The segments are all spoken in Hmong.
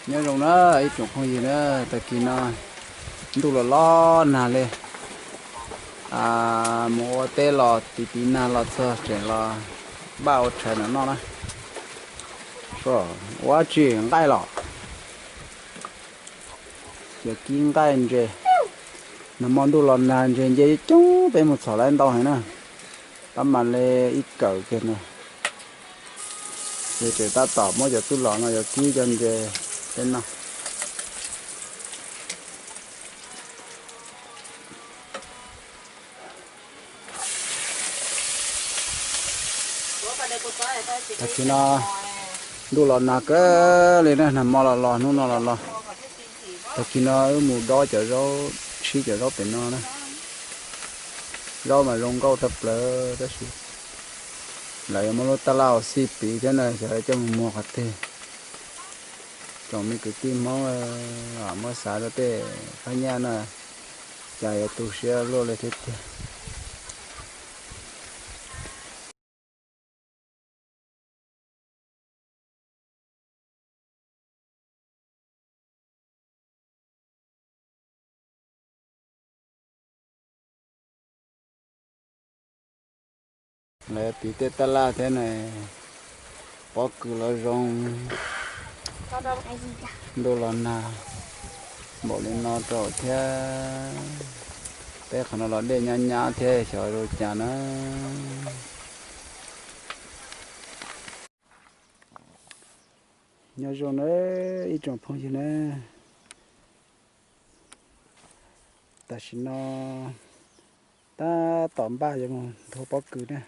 Nyob zoo na ib tsoom phooj ywg na, tag kis no ntuj los los nag li, mus ua teb los tiv tiv nag los txog tseem los npaj ua tshais no noj na. Ua tsis nqaij los, cov kib nqaij ntses. Nag hmo ntuj los nag ntses nce coob, peb mus txhom lawv ntau heev na. Tab mas li ib kawm kiag no, ces tseem tab tom muab cov tub los no yuav kib cov ntses peb noj. Tag kis no ntuj los nag kawg li na, nag hmo los los hnub no los los. Tag kis no wb mus dob cov zaub, sib cov zaub pem no na. Zaub mas zoo nkauj tshaj plaws tab sis lawv yuav muab lub tab laj ua xij piv thiab na, xyov coj mus muag qhov twg. Tsoom me kwv tij Hmoob muab xav rau tej phab nyaj na, cas yuav tu siab luaj li thiab tiag. Lawv tiv tej tab laj thiab na, pob kws los zoo. Ntuj los nag npaum li no rau thiab, peb qhov no los dej nyab nyab thiab xyov zoo cas na. Nyob zoo na ib tsoom phooj ywg na, tam sim no tab tom npaj yuav mus nthua pob kws na.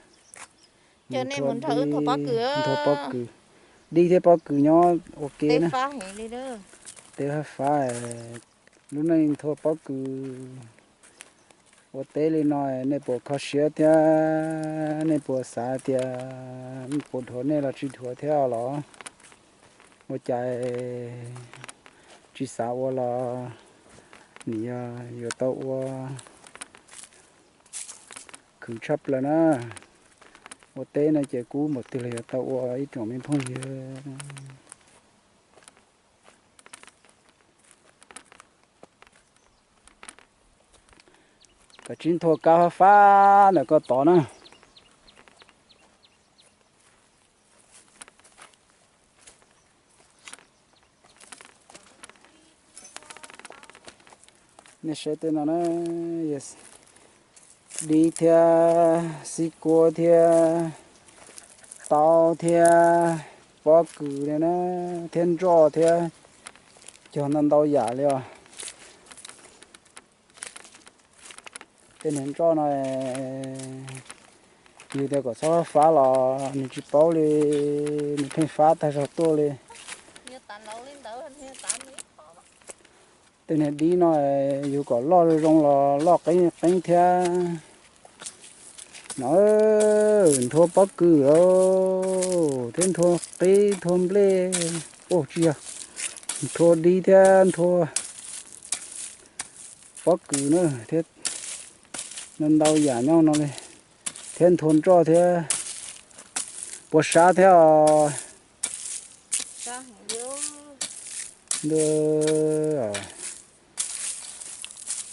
Nthuav pob kws, dib thiab pob kws nyob ua ke na. Teb fab fab, lub neej nthua pob kws ua teb li no, nej puas kho siab thiab nej puas xav tias puas dhuav nej los tsis dhuav thiab los? Ua cas tsis xav ua los nim yog yuav tau ua, khwv tshaj plaws na. Ua teb no ces kub npaum twg los yuav tau ua ib tsoom me phooj ywg. Kav tsij nthua kab fab fab ntawm koj tod na. Nej saib tej no na, dib thiab xib kuab thiab taub thiab pob kws na, thiab nroj thiab, cog ntau ntau yam li os. Tej niag nroj no yus tias kom txhob fab los nws tsis paub li, nws pheej fab tag zog tuaj li. Tej niag dib no yus kom loj zoo zoo los loj qeeb qeeb thiab. No, nthua pob kws thiab nthua qib nthua nplej, tsis yog, nthua dib thiab nthua pob kws na, thiab ntau yam nyob no li, thiab nthua nroj thiab. Puas sab thiab os?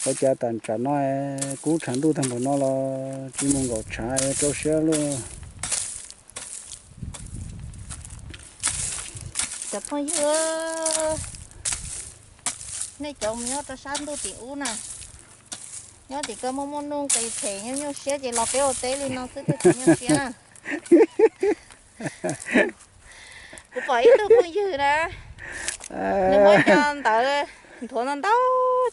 Ua cas tam tsam no kub tshav ntuj tag npaum no los tsis mus nkaum tshav rau siab luaj. Cov phooj ywg, nej cov nyob rau sab ntuj tim ub na, nyob tim ko muaj muaj nuj nqis them nyuaj nyuaj siab ces los peb ua teb li no xwb thiaj tsis nyuaj siab na. Kuv pom ib tug phooj ywg na, nws muab cov ntawd nthuav ntau ntau,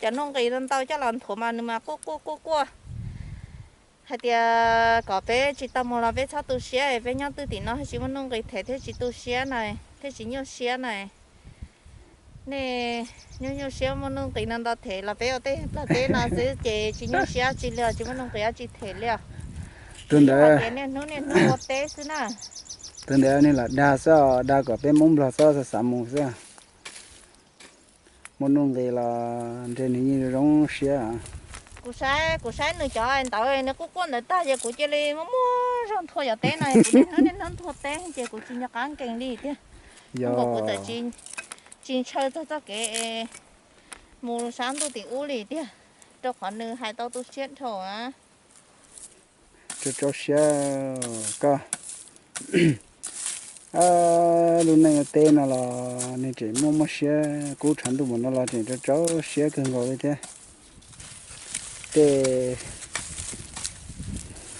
cov nuj nqis ntau ntau coj los nthuav mas nws mas quaj quaj quaj quaj hais tias kom peb tsis tau mus los peb txhob tu siab, peb nyob twj tim no tsis muaj nuj nqis them thiaj tsis tu siab na, thiaj tsis nyuaj siab na. Nej nyuaj nyuaj siab muaj nuj nqis no ntau them los peb ua tej plag teb no xwb ces tsis nyuaj siab tsi li os, tsis muaj nuj nqis dab tsi them li os. Tus ntawd tias niaj hnub niaj hnub ua teb xwb na. Tus ntawd nws lam dag xwb, dag kom peb Hmoob Nplog txhob xav mus xwb. Muaj nuj nqis los ntshe nws yeej zoo siab. Kuv saib, kuv saib nws cov ntawd nws quaj quaj ntawd tag ces kuv cia li muaj muaj zog nthua cov teb no, kuv niaj hnub niaj hnub nthua teb ces kuv tsis nco qab nkees li tiag. Yog kuv txawm tsis Tsis ntshaw txog txoj kev mus sab ntuj tim ub li tiag, rau qhov nws hais tau tu siab dhau. Rau rau siab koj. Lub neej ua teb no los nws tseem muaj muaj siab kub tshav ntuj mus no los tseem rau rau siab kawg nkaus li thiab. Tej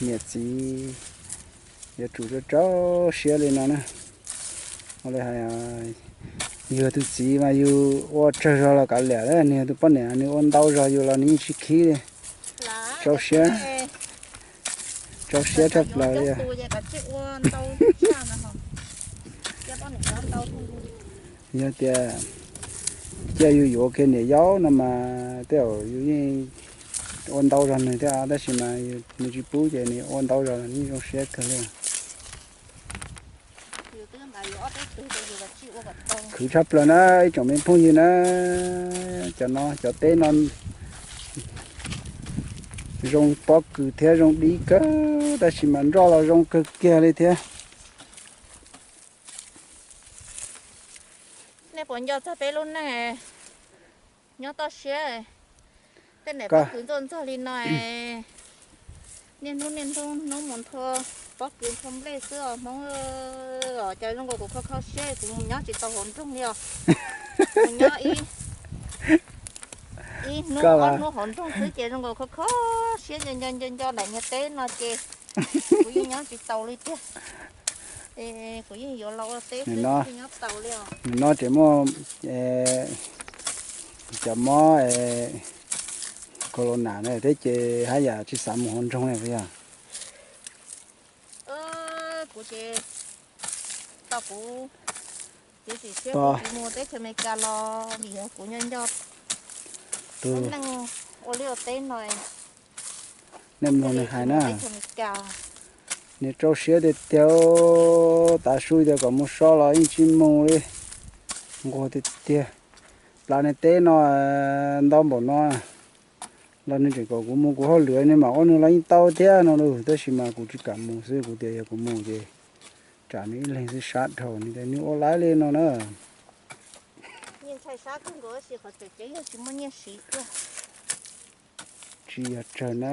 niam txiv yuav tsum rau rau siab li no na. Ua li hais, yus tus txiv mas yus ua tsawg zog los kav liam, nws yog tus poj niam nws ua ntau zog yus los nws yeej tsis khib li. Rau siab, rau siab tshaj plaws li. Yog tias cia yus yuav kiag niam yau no mas tej zaum yus yeej ua ntau zog nws thiab, tab sis mas nws tsis pub ces nws ua ntau zog nws zoo siab kawg li. Khwv tshaj plaws na ib tsoom me phooj ywg na, cov no cov teb no zoo pob kws thiab zoo dib kawg, tab sis mas nroj los zoo kawg kiag li thiab. Nej puas nco txog peb lub neej nyob toj siab, tej niam pob kws ntxuaj ntxog li no, niaj hnub niaj hnub hnub mus nthua pob kws nthua nplej xwb os Hmoob. Os cas zoo nkaus kuv kho kho siab kuv mus nyob tsis tau hauv nroog li os. Mus nyob ib hnub ob hnub hauv nroog xwb ces zoo nkaus kho kho siab nco nco nco nco daim niag teb no ces kuv yeej nyob tsis taus li tiag. Kuv yeej yuav los ua teb xwb kuv yeej nyob tsis taus li os. Nim no tseem muaj cov mob corona na thiab ces haj yam tsis xav mus hauv nroog li puas yog? Kuv ces tau kuv txiav txim siab kuv tsis mus teb chaws Amelikas los vim yog kuv nco nco tus neej ua liaj ua teb no. Nej mloog nws hais na, nws rau siab tiag tiag, tav su tias kom mus so los yeej tsis mus li, nquag tiag tiag. Plas niag teb no ntau npaum no los nws tseem kom kuv mus, kuv hauj lwm nws mam ua nws los yeej tau thiab no lauj, tab sis mas kuv tsis kam mus xwb, kuv tias yog kuv mus ces tsam nws ib leeg xwb sab dhau, nws tias nws ua laib li no na. Tsis yog tsawg na.